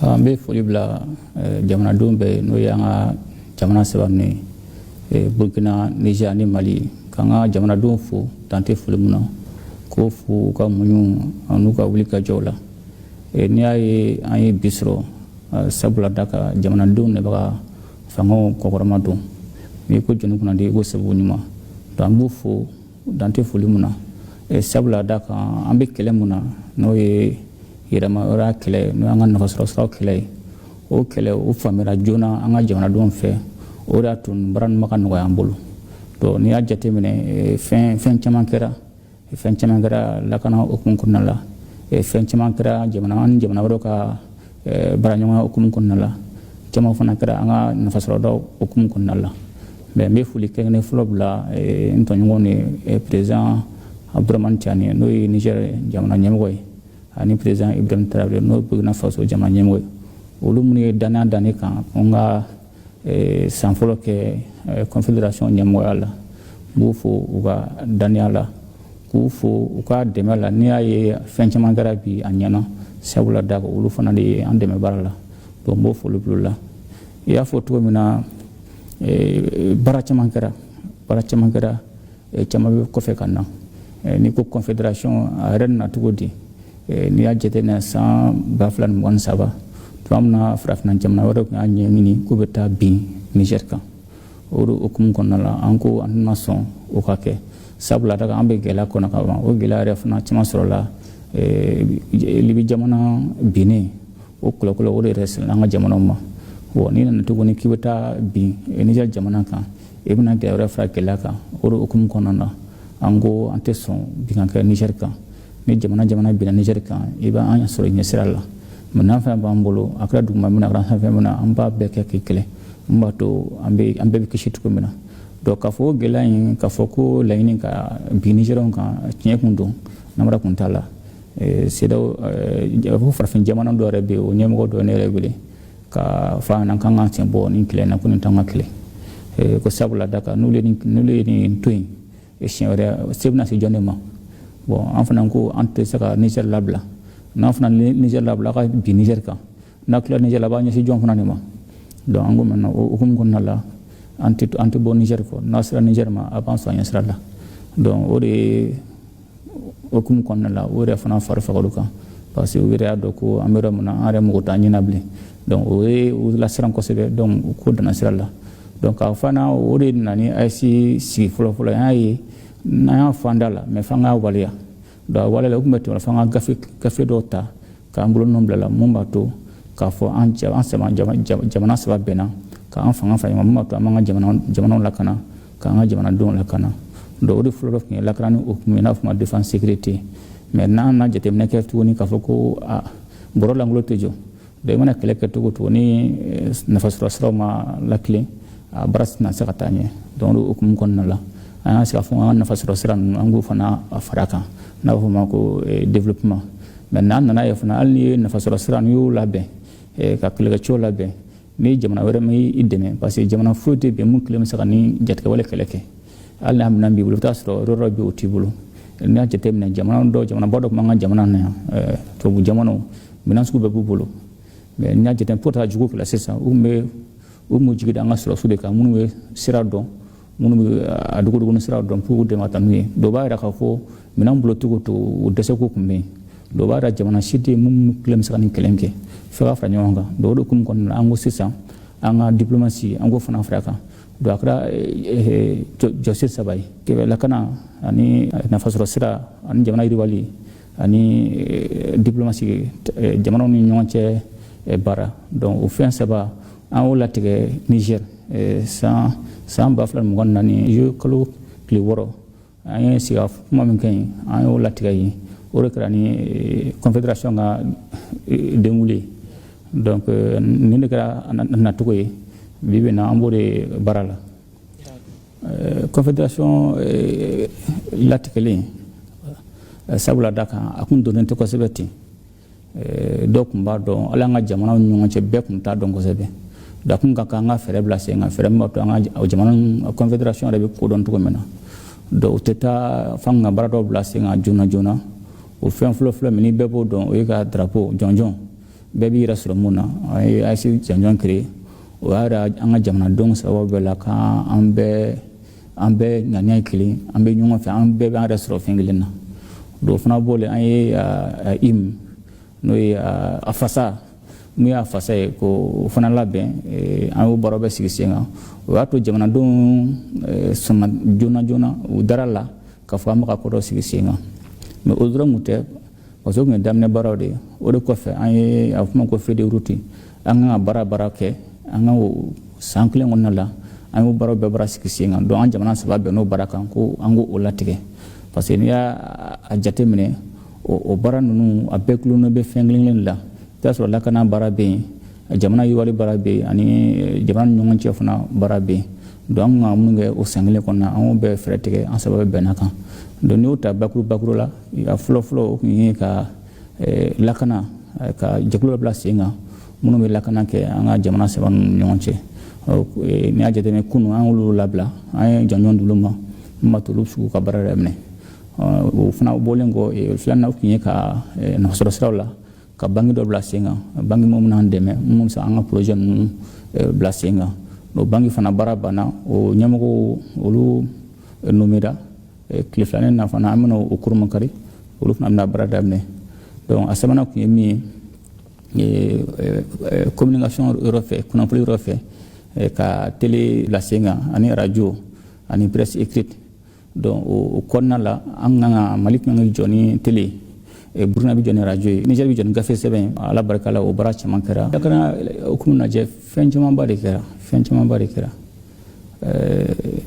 An bɛ foli bila jamanadenw bɛɛ ye, n'o ye an ka jamana saba ninnu ye, Burkina, Niger ani Mali, k'an ka jamanadenw fo dan tɛ foli min na, k'o fo u ka muɲu an'u ka wuli ka jɔw la. N'i y'a ye an ye bi sɔrɔ, sabula da ka jamanadenw de bɛ ka fangaw kɔkɔrɔma don. N'i ko jɔnni kunnandi, i ko sababu ɲuman. Donc an b'u fo dan tɛ foli min na, sabula da kan an bɛ kɛlɛ mun na, n'o ye yɛrɛmahɔrɔnya kɛlɛ, n'o y'an ka nafasɔrɔ siraw kɛlɛ ye, o kɛlɛ o faamuyara joona an ka jamanadenw fɛ. O de y'a to nin baara ninnu ma ka nɔgɔya an bolo. Donc n'i y'a jateminɛ, fɛn caman kɛra, fɛn caman kɛra lakana hukumu kɔnɔna la, fɛn caman kɛra jamana an ni jamana wɛrɛw ka baaraɲɔgɔnya hukumu kɔnɔna la, caman fana kɛra an ka nafasɔrɔdaw hukumu kɔnɔna la. Mais n bɛ foli kɛrɛnkɛrɛn fɔlɔ bila n tɔɲɔgɔnw ni président Abdourahamane Tiani, n'o ye Niger jamana ɲɛmɔgɔ ye, ani président Ibrahim Traoré, n'o ye Burkina Faso jamana ɲɛmɔgɔ ye. Olu minnu ye danaya da ne kan ko n ka san fɔlɔ kɛ confédération ɲɛmɔgɔya la, n b'u fo u ka danaya la, k'u fo u ka dɛmɛ la. N'i y'a ye fɛn caman kɛra bi, a ɲɛna, sabula da olu fana de ye an dɛmɛ baara la. Donc n b'o foli bila u la. I y'a fɔ cogo min na, baara caman kɛra, baara caman kɛra, caman bɛ kɔfɛ ka na. N'i ko confédération, a yɛrɛ nana cogo di? N'i y'a jateminɛ, san 2023, tuma min na farafinna jamana wɛrɛw tun y'a ɲɛɲini k'u bɛ taa bin Niger kan, o de hukumu kɔnɔna la, an ko an tɛna sɔn o ka kɛ, sabula da an bɛ gɛlɛya kɔnɔ ka ban. O gɛlɛya yɛrɛ fana caman sɔrɔla Libi jamana binnen, o kɔlɔlɔ o de yɛrɛ sera an ka jamanaw ma. Bon, n'i nana tuguni k'i bɛ taa bin Niger jamana kan, i bɛna gɛlɛya wɛrɛ fara gɛlɛya kan. O de hukumu kɔnɔna na, an ko an tɛ sɔn bin ka kɛ Niger kan. Ni jamana binna Niger kan, i b'an sɔrɔ ɲɛsira la. Minɛn fɛn b'an bolo, a kɛra duguma min, a kɛra sanfɛ min na, an b'a bɛɛ kɛ k'i kɛlɛ n b'a to an bɛ an bɛɛ bɛ kisi cogo min na. Donc k'a fɔ o gɛlɛya in, k'a fɔ ko laɲini ka bin Nigériens kan, tiɲɛ kun don, namara kun t'a la. CEDEAO fo farafin jamana dɔ yɛrɛ bɛ yen, o ɲɛmɔgɔ dɔ ye ne yɛrɛ wele ka fɔ an ɲɛna k'an k'an sen bɔ nin kɛlɛ in na, ko nin t'an ka kɛlɛ, ko sabula da kan n'olu ye nin to yen, siɲɛ wɛrɛ se bɛna se jɔn de ma? Bon, an fana ko an tɛ se ka Niger labila. N'an fana Niger labila, a ka bin Niger kan, n'a tila Niger la, a b'a ɲɛsin jɔn fana de ma? Donc an ko maintenant, o hukumu kɔnɔna la, an tɛ bɔ Niger kɔ. N'a sera Niger ma, a b'an sɔn ɲɛsira la. Donc o de ye hukumu kɔnɔna la, o yɛrɛ fana fari faga olu kan, parce que u yɛrɛ y'a dɔn ko an bɛ yɔrɔ min na, an yɛrɛ mago t'an ɲɛna bilen. Donc o ye u lasiran kosɛbɛ. Donc u ko danna sira la. Donc k'a fana o de nana ni AES sigi fɔlɔ-fɔlɔ. An y'a ye n'an y'a fɔ an da la, mais f'an k'a waleya. Donc a waleya la, o tun bɛ tɛmɛ f'an ka gafe dɔw ta k'an bolo nɔ bila la, mun b'a to k'a fɔ an saba, jamana saba bɛnna k'an fanga fara ɲɔgɔn kan, mun b'a to an b'an ka jamanaw lakana, k'an ka jamanadenw lakana. Donc o de fɔlɔ tun ye lakana ni hukumu ye, n'a fɔ ma défense, sécurité. Mais n'an na jateminɛ kɛ tuguni k'a fɔ ko a bɔrɔ lankolon tɛ jɔ. Donc i mana kɛlɛ kɛ cogo o cogo, ni nafasɔrɔ siraw ma lakilen, a baara tɛna se ka taa ɲɛ. Donc o hukumu kɔnɔna la, an y'a se k'a fɔ an ka nafasɔrɔ sira ninnu, an k'o fana fara kan, n'a bɛ fɔ o ma ko développement. Mais n'an nana ye fana, hali n'i ye nafasɔrɔ sira n'i y'o labɛn, ka kɛlɛkɛcɛw labɛn, ni jamana wɛrɛ ma i dɛmɛ, parce que jamana foyi tɛ bɛn mun kelen bɛ se ka ni jatigɛwale kɛlɛ kɛ. Hali n'a minɛn b'i bolo, i bɛ taa sɔrɔ yɔrɔ dɔ bɛ yen, o t'i bolo. N'i y'a jateminɛ, jamana dɔw, jamanaba dɔ tun b'an ka jamana na yan, tubabu jamanaw, minɛn sugu bɛɛ b'u bolo. Mais n'i y'a jateminɛ, pour ka jugu kɛlɛ sisan, u tun bɛ u b'u jigi da an ka sɔrɔdasiw de kan, minnu bɛ sira dɔn, minnu bɛ a dogodogoni sira dɔn pour k'u dɛmɛ ka taa n'u ye. Dɔw b'a yira k'a fɔ minɛn bolo cogo o dɛsɛ ko tun bɛ yen. Dɔw b'a yira jamana si tɛ mun kelen bɛ se ka nin kɛlɛ kɛ, fo ka fara ɲɔgɔn kan. Donc o de hukumu kɔnɔna la, an ko sisan an ka diplomatie, an k'o fana fara kan. Donc a kɛra jɔsen saba ye: lakana ani nafasɔrɔ sira ani jamana yiriwali ani diplomatie, jamanaw ni ɲɔgɔn cɛ baara. Donc o fɛn saba, an y'o latigɛ Niger san 2024, juillet kalo tile 6. An ye sigi kuma min kɛ yen, an y'o latigɛ yen. O de kɛra ni confédération ka denwuli ye. Donc nin de kɛra a nacogo ye. Bi bi in na, an b'o de baara la. Confédération latigɛlen, sabula da kan a kun donnen tɛ kosɛbɛ ten. Dɔw tun b'a dɔn, hali an ka jamanaw ni ɲɔgɔn cɛ, bɛɛ tun t'a dɔn kosɛbɛ. Donc a kun ka kan an ka fɛɛrɛ bila sen kan, fɛɛrɛ min b'a to an ka jamana confédération yɛrɛ bɛ kodɔn cogo min na. Donc o tɛ taa f'an ka baara dɔw bila sen kan joona joona. O fɛn fɔlɔ fɔlɔ min ni bɛɛ b'o dɔn, o ye ka drapeau jɔnjɔn. Bɛɛ b'i yɛrɛ sɔrɔ mun na. An ye AES jɔnjɔn créé, o y'a yira an ka jamanadenw sababu bɛɛ la k'an bɛɛ, an bɛɛ ŋaniya ye kelen, an bɛ ɲɔgɔn fɛ, an bɛɛ b'an yɛrɛ sɔrɔ fɛn kelen na. Donc o fana bɔlen, an ye hymne, n'o ye a fasa, mun y'a fasa ye, k'o fana labɛn. An y'o baaraw bɛɛ sigi sen kan. O y'a to jamanadenw sɔnna joona joona, u dara la k'a fɔ an bɛ ka ko dɔ sigi sen kan. Mais o dɔrɔn kun tɛ, parce que o tun ye daminɛ baaraw de ye. O de kɔfɛ, an ye a fɔ ma ko feuille de route. An kan ka baara kɛ an ka san kelen kɔnɔna la. An y'o baaraw bɛɛ baara sigi sen kan. Donc an jamana saba bɛn n'o baara kan ko an k'o latigɛ, parce que n'i y'a jateminɛ, o baara ninnu a bɛɛ kulonnen bɛ fɛn kelen kelen de la. I t'a sɔrɔ lakana baara bɛ yen, jamana yiriwali baara bɛ yen, ani jamana ni ɲɔgɔn cɛ fana baara bɛ yen. Donc an kan ka mun kɛ o san kelen kɔnɔna, an y'o bɛɛ fɛɛrɛ tigɛ, an saba bɛɛ bɛnna kan. Donc n'i y'o ta bakuru bakuru la, a fɔlɔ fɔlɔ, o tun ye ka lakana, ka jɛkulu dɔ bila sen kan minnu bɛ lakana kɛ an ka jamana saba ninnu ni ɲɔgɔn cɛ. N'i y'a jateminɛ, kunun an y'olu labila, an ye jɔnjɔn d'olu ma min b'a to olu bɛ se k'u ka baara daminɛ. O fana bɔlen kɔ, filanan tun ye ka nafasɔrɔ siraw la, ka banque dɔ bila sen kan, banque min bɛn'an dɛmɛ, mun bɛ se an ka projet ninnu bila sen kan. O banque fana baara banna, o ɲɛmɔgɔw olu nommera tile filanan na fana, an bɛna o kurunbonkari, olu fana bɛna baara daminɛ. Donc a sabanan tun ye min ye, communication yɔrɔ fɛ, kunnafoni yɔrɔ fɛ, ka télé bila sen kan, ani radio, ani presse écrite. Donc o kɔnɔna la, an kan ka Mali kan ka jɔ ni télé ye, Burukina bɛ jɔ ni radio ye, Niger bɛ jɔ ni gafe sɛbɛn. Ala barika la, o baara caman kɛra. Lakana hukumu lajɛ, fɛn camanba de kɛra, fɛn camanba de kɛra.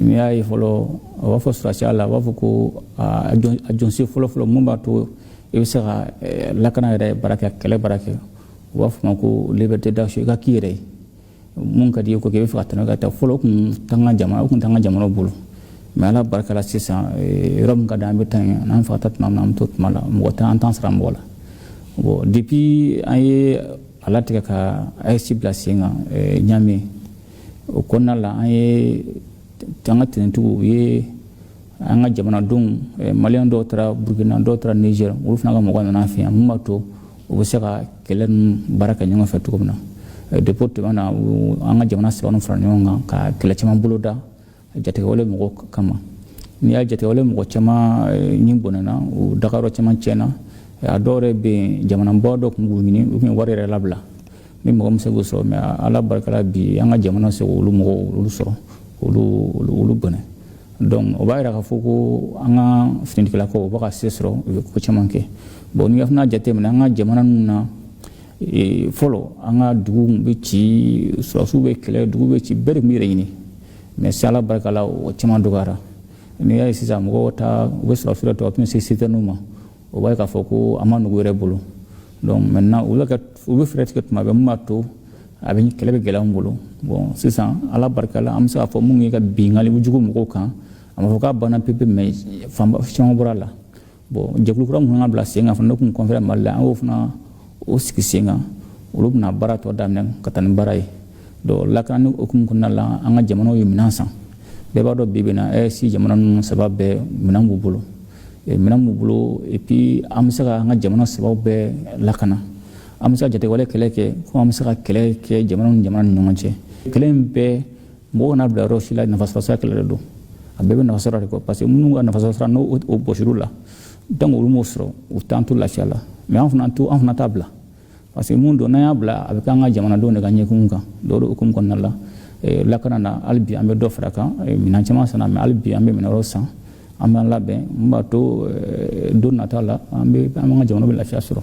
N'i y'a ye fɔlɔ, a b'a fɔ sɔrɔdasiya la, a b'a fɔ ko a jɔnsen fɔlɔ fɔlɔ mun b'a to i bɛ se ka lakana yɛrɛ baara kɛ, kɛlɛ baara kɛ, u b'a fɔ ma ko liberté d'action, i ka k'i yɛrɛ ye, mun ka di i ye ko kɛ, i bɛ fɛ ka tɛmɛ ka taa. Fɔlɔ, o kun t'an ka jamana, o kun t'an ka jamana bolo. Mais Ala barika la, sisan yɔrɔ min ka di an bɛ taa yen, n'an fɛ ka taa tuma min na, an bɛ to tuma la, mɔgɔ tɛ an t'an sara mɔgɔ la. Bon, depuis an ye a latigɛ ka AES bila sen kan Ɲame, o kɔnɔna la, an ye an ka tenitigiw, u ye an ka jamanadenw maliyɛn dɔw taara Burukina, dɔw taara Niger, olu fana ka mɔgɔ nana an fɛ yan mun b'a to u bɛ se ka kɛlɛ ninnu baara kɛ ɲɔgɔn fɛ cogo min na. Depuis o tuma na, an ka jamana saba ninnu fara ɲɔgɔn kan ka kɛlɛ caman boloda jatigɛwale mɔgɔw kama. N'i y'a jatigɛwale mɔgɔ caman ɲin bɔnɛna, u dagayɔrɔ caman tiɲɛna. A dɔw yɛrɛ bɛ yen, jamanaba dɔ tun b'u ɲini, u tun ye wari yɛrɛ labila ni mɔgɔ min se k'o sɔrɔ. Mais Ala barika la, bi an ka jamana se olu mɔgɔw olu sɔrɔ, olu bɔnɛ. Donc o b'a yira k'a fɔ ko an ka finitigilakaw, u bɛ ka se sɔrɔ, u bɛ ko caman kɛ. Bon, n'i fana jateminɛ an ka jamana ninnu na, fɔlɔ an ka dugu bɛ ci, sɔrɔdasiw bɛ kɛlɛ, dugu bɛ ci, bɛɛ de tun b'i yɛrɛ ɲini. Mais si Ala barika la, o caman dɔgɔyara. N'i y'a ye sisan, mɔgɔw ta u bɛ sɔrɔdasiw yɛrɛ ta, u tɛna se citerne ma, o b'a ye k'a fɔ ko a ma nugu yɛrɛ bolo. Donc maintenant, u bɛ u bɛ fɛɛrɛ tigɛ tuma bɛɛ mun b'a to a bɛ kɛlɛ bɛ gɛlɛya an bolo. Bon, sisan Ala barika la, an bɛ se k'a fɔ mun ye ka binkanni jugu mɔgɔw kan, a ma fɔ k'a banna pepe, mais fanba caman bɔra a la. Bon, jɛkulu kura mun kan ka bila sen kan fana, ne kun conféré Mali la, an y'o fana o sigi sen kan, olu bɛna baara tɔ daminɛ ka taa ni baara ye. Donc lakanani hukumu kɔnɔna la, an ka jamanaw ye minɛn san. Bɛɛ b'a dɔn, bi bi in na, AES jamana ninnu saba bɛɛ, minɛn b'u bolo, minɛn b'u bolo. Et puis an bɛ se ka an ka jamana sabaw bɛɛ lakana, an bɛ se ka jatigɛwale kɛlɛ kɛ, ko an bɛ se ka kɛlɛ kɛ jamana ni jamana ni ɲɔgɔn cɛ. Kɛlɛ in bɛɛ, mɔgɔw kana bila yɔrɔ si la, nafasɔrɔ sira kɛlɛ de don. A bɛɛ bɛ nafasɔrɔ de kɔ, parce que minnu ka nafasɔrɔ sira n'o o bɔsir'u la, donc olu m'o sɔrɔ, u t'an to lafiya la. Mais an fana to, an fana t'a bila, parce que mun don, n'an y'a bila, a bɛ k'an ka jamanadenw de ka ɲɛkun kan. Dɔw hukumu kɔnɔna la, lakana na, hali bi an bɛ dɔ fara kan. Minɛn caman sanna, mais hali bi an bɛ minɛn wɛrɛw san, an b'an labɛn mun b'a to don nata la, an bɛ an ka jamana bɛ lafiya sɔrɔ.